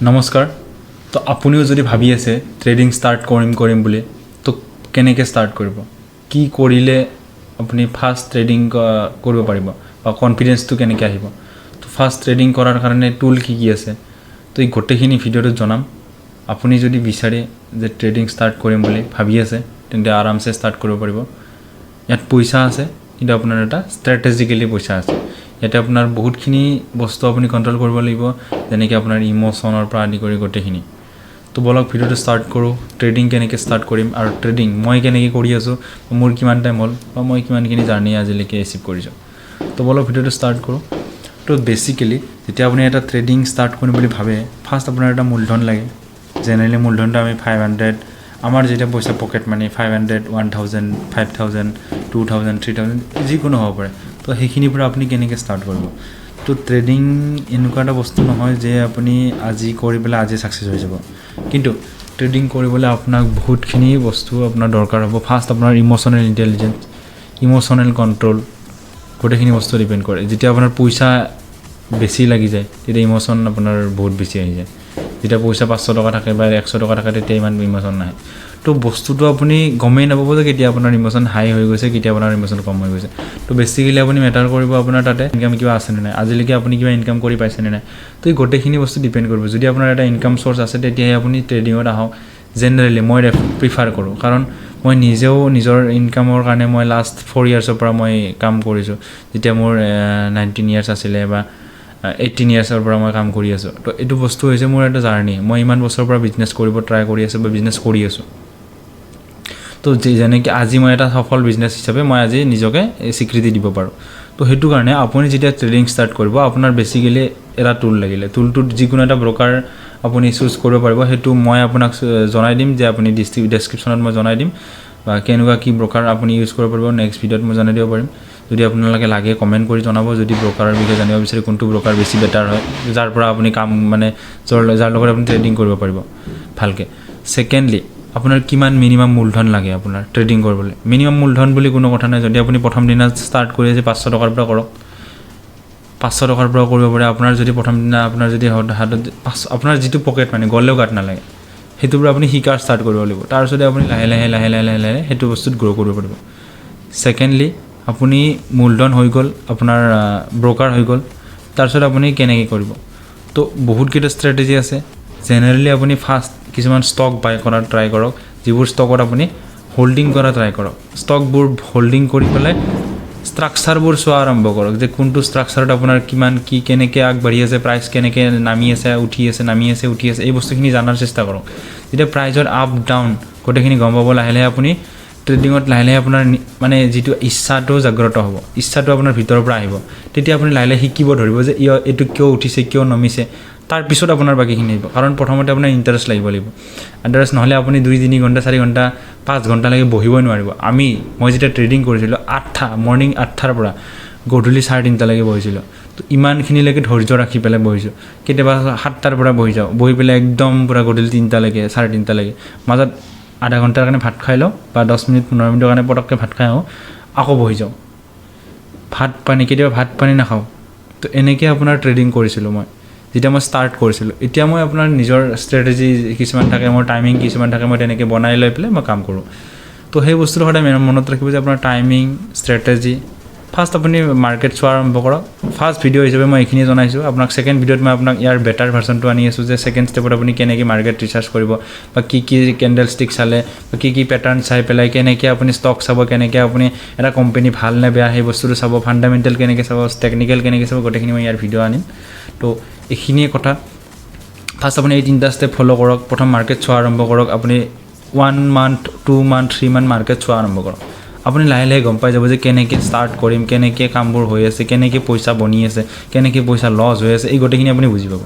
নমস্কাৰ। তো আপুনিও যদি ভাবি আছে ট্ৰেডিং ষ্টাৰ্ট কৰিম কৰিম বুলি, তো কেনেকৈ ষ্টাৰ্ট কৰিব, কি কৰিলে আপুনি ফাৰ্ষ্ট ট্ৰেডিং কৰিব পাৰিব বা কনফিডেঞ্চটো কেনেকৈ আহিব, তো ফাৰ্ষ্ট ট্ৰেডিং কৰাৰ কাৰণে টুল কি কি আছে, তো এই গোটেইখিনি ভিডিঅ'টোত জনাম। আপুনি যদি বিচাৰে যে ট্ৰেডিং ষ্টাৰ্ট কৰিম বুলি ভাবি আছে, তেন্তে আৰামছে ষ্টাৰ্ট কৰিব পাৰিব। ইয়াত পইচা আছে, কিন্তু আপোনাৰ এটা ষ্ট্ৰেটেজিকেলি পইচা আছে। ইয়াতে আপোনাৰ বহুতখিনি বস্তু আপুনি কণ্ট্ৰল কৰিব লাগিব, যেনেকৈ আপোনাৰ ইম'চনৰ পৰা আদি কৰি গোটেইখিনি। তো ব'লক, ভিডিঅ'টো ষ্টাৰ্ট কৰোঁ। ট্ৰেডিং কেনেকৈ ষ্টাৰ্ট কৰিম আৰু ট্ৰেডিং মই কেনেকৈ কৰি আছোঁ, মোৰ কিমান টাইম হ'ল বা মই কিমানখিনি জাৰ্ণি আজিলৈকে এচিভ কৰিছোঁ। তো ব'লক, ভিডিঅ'টো ষ্টাৰ্ট কৰোঁ। তো বেচিকেলি যেতিয়া আপুনি এটা ট্ৰেডিং ষ্টাৰ্ট কৰিম বুলি ভাবে, ফাৰ্ষ্ট আপোনাৰ এটা মূলধন লাগে। জেনেৰেলি মূলধনটো আমি 500, আমাৰ যেতিয়া পইচা পকেট মানি 500, 1000, 5000, 2000, 3000 যিকোনো হ'ব পাৰে। তো সেইখিনিৰ পৰা আপুনি কেনেকৈ ষ্টাৰ্ট কৰিব? তো ট্ৰেডিং এনেকুৱা এটা বস্তু নহয় যে আপুনি আজি কৰি পেলাই আজি ছাকচেছ হৈ যাব। কিন্তু ট্ৰেডিং কৰিবলৈ আপোনাক বহুতখিনি বস্তু আপোনাৰ দৰকাৰ হ'ব। ফাৰ্ষ্ট আপোনাৰ ইম'চনেল ইণ্টেলিজেঞ্চ, ইম'চনেল কণ্ট্ৰল, গোটেইখিনি বস্তু ডিপেণ্ড কৰে। যেতিয়া আপোনাৰ পইচা বেছি লাগি যায়, তেতিয়া ইম'চন আপোনাৰ বহুত বেছি আহি যায়। যেতিয়া পইচা 500 টকা থাকে বা 100 টকা থাকে, তেতিয়া ইমান ইম'চন নাহে। তো বস্তুটো আপুনি গমেই নাপাব যে কেতিয়া আপোনাৰ ইম'চন হাই হৈ গৈছে, কেতিয়া আপোনাৰ ইম'চন কম হৈ গৈছে। তো বেচিকেলি আপুনি মেটাৰ কৰিব আপোনাৰ তাতে ইনকাম কিবা আছেনে নাই, আজিলৈকে আপুনি কিবা ইনকাম কৰি পাইছেনে নাই। তো এই গোটেইখিনি বস্তু ডিপেণ্ড কৰিব। যদি আপোনাৰ এটা ইনকাম চ'ৰ্চ আছে, তেতিয়াহে আপুনি ট্ৰেডিঙত আহক। জেনেৰেলি মই প্ৰিফাৰ কৰোঁ, কাৰণ মই নিজেও নিজৰ ইনকামৰ কাৰণে মই লাষ্ট 4 ইয়াৰ্ছৰ পৰা মই কাম কৰিছোঁ। যেতিয়া মোৰ 19 ইয়াৰ্ছ আছিলে বা 18 ইয়াৰ্ছৰ পৰা মই কাম কৰি আছোঁ। তো এইটো বস্তু হৈছে মোৰ এটা জাৰ্ণি। মই ইমান বছৰৰ পৰা বিজনেছ কৰিব ট্ৰাই কৰি আছোঁ বা বিজনেছ কৰি আছোঁ। তো যেনেকৈ আজি মই এটা সফল বিজনেছ হিচাপে মই আজি নিজকে স্বীকৃতি দিব পাৰোঁ। তো সেইটো কাৰণে আপুনি যেতিয়া ট্ৰেডিং ষ্টাৰ্ট কৰিব, আপোনাৰ বেচিকেলি এটা টুল লাগিলে, টুলটোত যিকোনো এটা ব্ৰকাৰ আপুনি চুজ কৰিব পাৰিব। সেইটো মই আপোনাক জনাই দিম যে আপুনি ডেছক্ৰিপশ্যনত মই জনাই দিম বা কেনেকুৱা কি ব্ৰকাৰ আপুনি ইউজ কৰিব পাৰিব, নেক্সট ভিডিঅ'ত মই জনাই দিব পাৰিম। যদি আপোনালোকে লাগে, কমেণ্ট কৰি জনাব, যদি ব্ৰকাৰৰ বিষয়ে জানিব বিচাৰে, কোনটো ব্ৰকাৰ বেছি বেটাৰ হয়, যাৰ পৰা আপুনি কাম মানে যাৰ লগত আপুনি ট্ৰেডিং কৰিব পাৰিব ভালকৈ। ছেকেণ্ডলি, আপোনাৰ কিমান মিনিমাম মূলধন লাগে আপোনাৰ ট্ৰেডিং কৰিবলৈ? মিনিমাম মূলধন বুলি কোনো কথা নাই। যদি আপুনি প্ৰথম দিনা ষ্টাৰ্ট কৰি আছে, 500 টকাৰ পৰা কৰক। 500 টকাৰ পৰা কৰিব পাৰে। আপোনাৰ যদি প্ৰথম দিনা আপোনাৰ যদি হাতত পাঁচ, আপোনাৰ যিটো পকেট মানি গ'লেও গাত নালাগে, সেইটোৰ পৰা আপুনি শিকাৰ ষ্টাৰ্ট কৰিব লাগিব। তাৰপিছতে আপুনি লাহে লাহে লাহে লাহে লাহে লাহে সেইটো বস্তুত গ্ৰ' কৰিব পাৰিব। ছেকেণ্ডলি, আপুনি মূলধন হৈ গ'ল, আপোনাৰ ব্ৰকাৰ হৈ গ'ল, তাৰপিছত আপুনি কেনেকৈ কৰিব? তো বহুতকেইটা ষ্ট্ৰেটেজি আছে। জেনেৰেলি আপুনি ফাৰ্ষ্ট কিছুমান ষ্টক বাই কৰাৰ ট্ৰাই কৰক, যিবোৰ ষ্টকত আপুনি হোল্ডিং কৰা ট্ৰাই কৰক। ষ্টকবোৰ হোল্ডিং কৰি পেলাই ষ্ট্ৰাকচাৰবোৰ চোৱা আৰম্ভ কৰক যে কোনটো ষ্ট্ৰাকচাৰত আপোনাৰ কিমান কি কেনেকৈ আগবাঢ়ি আছে, প্ৰাইচ কেনেকৈ নামি আছে, উঠি আছে, নামি আছে, উঠি আছে, এই বস্তুখিনি জনাৰ চেষ্টা কৰক। যেতিয়া প্ৰাইজৰ আপ ডাউন গোটেইখিনি গম পাব, লাহে লাহে আপুনি ট্ৰেডিঙত লাহে লাহে আপোনাৰ মানে যিটো ইচ্ছাটো জাগ্ৰত হ'ব, ইচ্ছাটো আপোনাৰ ভিতৰৰ পৰা আহিব। তেতিয়া আপুনি লাহে লাহে শিকিব ধৰিব যে এইটো কিয় উঠিছে, কিয় নমিছে। তাৰপিছত আপোনাৰ বাকীখিনি আহিব, কাৰণ প্ৰথমতে আপোনাৰ ইণ্টাৰেষ্ট লাগিব লাগিব। আদাৰৱাইজ নহ'লে আপুনি 2-3 ঘণ্টা, 4 ঘণ্টা, 5 ঘণ্টালৈকে বহিবই নোৱাৰিব। মই যেতিয়া ট্ৰেডিং কৰিছিলোঁ, মৰ্ণিং 8টাৰ পৰা গধূলি 3:30লৈকে বহিছিলোঁ। তো ইমানখিনিলৈকে ধৈৰ্য ৰাখি পেলাই বহিছোঁ। কেতিয়াবা 7টাৰ পৰা বহি যাওঁ, বহি পেলাই একদম পূৰা গধূলি 3টালৈকে, 3:30লৈকে। মাজত আধা ঘণ্টাৰ কাৰণে ভাত খাই লওঁ বা 10 মিনিট, 15 মিনিটৰ কাৰণে পটককৈ ভাত খাই আহোঁ, আকৌ বহি যাওঁ। ভাত পানী, কেতিয়াবা ভাত পানী নাখাওঁ। তো এনেকৈ আপোনাৰ ট্ৰেডিং কৰিছিলোঁ মই যেতিয়া মই ষ্টাৰ্ট কৰিছিলোঁ। এতিয়া মই আপোনাৰ নিজৰ ষ্ট্ৰেটেজি কিছুমান থাকে, মোৰ টাইমিং কিছুমান থাকে, মই তেনেকৈ বনাই লৈ পেলাই মই কাম কৰোঁ। তো সেই বস্তুটো সদায় মনত ৰাখিব যে আপোনাৰ টাইমিং, ষ্ট্ৰেটেজি। ফাৰ্ষ্ট আপুনি মাৰ্কেট চোৱা আৰম্ভ কৰক। ফাৰ্ষ্ট ভিডিঅ' হিচাপে মই এইখিনিয়ে জনাইছোঁ আপোনাক। ছেকেণ্ড ভিডিঅ'ত মই আপোনাক ইয়াৰ বেটাৰ ভাৰ্চনটো আনি আছোঁ যে ছেকেণ্ড ষ্টেপত আপুনি কেনেকৈ মাৰ্কেট ৰিচাৰ্চ কৰিব বা কি কি কেণ্ডেল ষ্টিক চালে বা কি কি পেটাৰ্ণ চাই পেলাই কেনেকৈ আপুনি ষ্টক চাব, কেনেকৈ আপুনি এটা কোম্পানী ভাল নে বেয়া সেই বস্তুটো চাব, ফাণ্ডামেণ্টেল কেনেকৈ চাব, টেকনিকেল কেনেকৈ চাব, গোটেইখিনি মই ইয়াৰ ভিডিঅ' আনিম। তো এইখিনিয়ে কথা। ফাৰ্ষ্ট আপুনি এই তিনিটা ষ্টেপ ফ'ল' কৰক। প্ৰথম মাৰ্কেট চোৱা আৰম্ভ কৰক। আপুনি 1 মান্থ, 2 মান্থ, 3 মান্থ মাৰ্কেট চোৱা আৰম্ভ কৰক। আপুনি লাহে লাহে গম পাই যাব যে কেনেকৈ ষ্টাৰ্ট কৰিম, কেনেকৈ কামবোৰ হৈ আছে, কেনেকৈ পইচা বনি আছে, কেনেকৈ পইচা লছ হৈ আছে, এই গোটেইখিনি আপুনি বুজি পাব।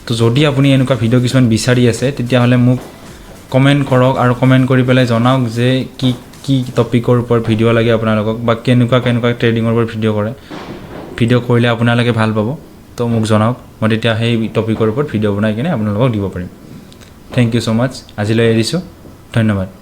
তো যদি আপুনি এনেকুৱা ভিডিঅ' কিছুমান বিচাৰি আছে, তেতিয়াহ'লে মোক কমেণ্ট কৰক আৰু কমেণ্ট কৰি পেলাই জনাওক যে কি কি টপিকৰ ওপৰত ভিডিঅ' লাগে আপোনালোকক বা কেনেকুৱা কেনেকুৱা ট্ৰেডিঙৰ ওপৰত ভিডিঅ' কৰিলে আপোনালোকে ভাল পাব। তো মোক জনাওক, মই তেতিয়া সেই টপিকৰ ওপৰত ভিডিঅ' বনাই কিনে আপোনালোকক দিব পাৰিম। Thank you so much. আজিলৈ এৰিছোঁ, ধন্যবাদ।